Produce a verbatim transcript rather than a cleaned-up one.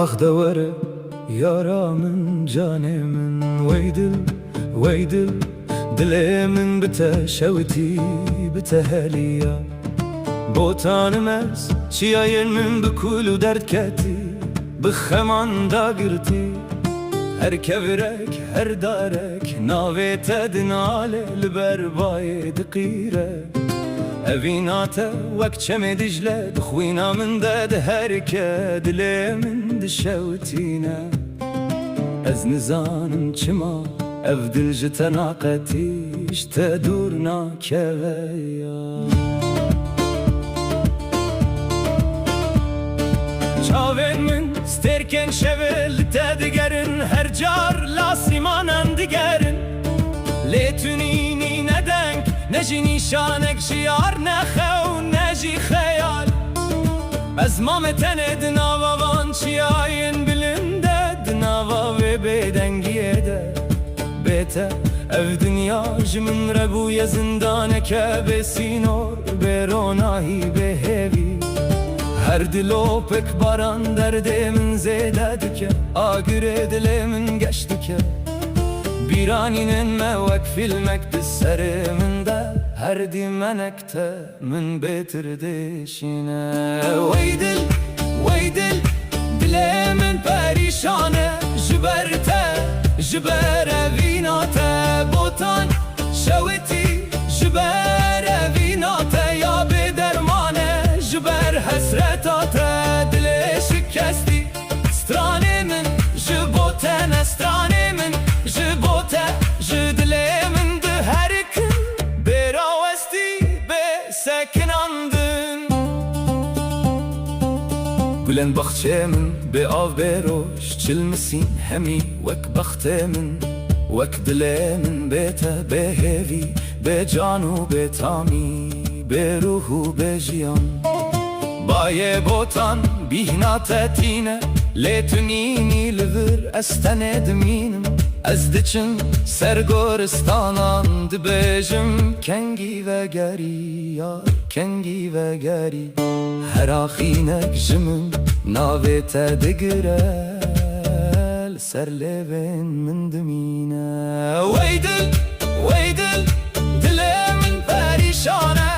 Ax de were, yara min, canê min, wey dil, wey dil, dilê min bi te şewitî, bi te heliya. Botanim ez, çiyayên min bi kul û derd ketî, bi xeman dagirtî. Her kevirek, her darek, navê te dinale, li ber bayê diqîre. Evîna te wek çemê Dicle, di xwîna min de diherike, dilê min dişewitîne. Ez nizanim çima ev dil ji te naqetî, ji te dûr nakeve ya. Çavên min stêrkên şevê li te digerin, her car li asîmanan digerin. Lê tu nînî ne deng, ne jî nîşanek ji yar, ne xew, ne jî xeyal. Ez mame tenê di nava van çiyayên bilind de, di nava vê bêdengiyê de. Bê te ev dinya ji min re bûye zindaneke bê sînor, bê ronahî, bê hêvî. Her dilopek baran derdê min zêde dike, agirê dilê min geş dike. Bîranînên me wek fîlmek di serê min de, her dîmenek te min bêtir dêşîne. Wey dil, wey dil, dilê min perîşan e ji ber te, ji ber evîna te. Botan şewitî ji ber evîna te ya bêderman e, ji ber hesreta te dilê şikestî. Stranê min ji bo te ne, stranê min ji bo te, ji dilê min diherikin, bê rawestî, bê sekinandin. Gulên baxçê min bê av, bê roj, çilmisîn hemî wek bextê min, wek dilê min bê te, bê hêvî, bê can û bê tamî, bê ruh û bê jiyan. Bayê botan bîhna te tîne, lê tu nînî li vir, ez tenê dimînim. Ez diçim ser goristanan, dibêjim, kengî vegerî, yar, kengî vegerî. Her axînek ji min navê te digire, li ser lêvên min dimîne. Wey dil, wey dil, dilê min perîşan e.